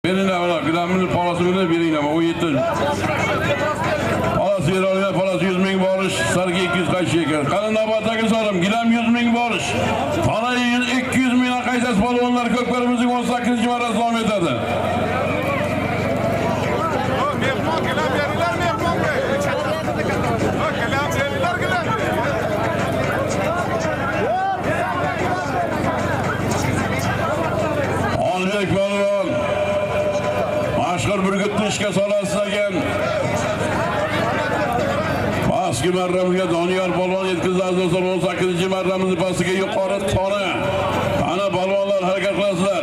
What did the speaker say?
Beringlar, mana gilamni polasi bilan beringlar, 17. Polasi bera olgan, polasi 100 ming borish, sarga 200 qaytish ekan. Qani navbatdagi so'rim, gilam 100 ming borish. Tana 200 mingdan qaytasiz polvonlar, ko'pkarimizning 18-marrasi davom etadi. Mehmon gilam beringlar mehmonga. Gilam beringlar gilam. Xonbek polvon mashhur burgutni ishga solasiz ekan. Pastki marramizga Doniyor polvon yetkazadi do'stlar, 18-marramizni pastiga yuqori tona. Ana polvonlar harakat qilasizlar.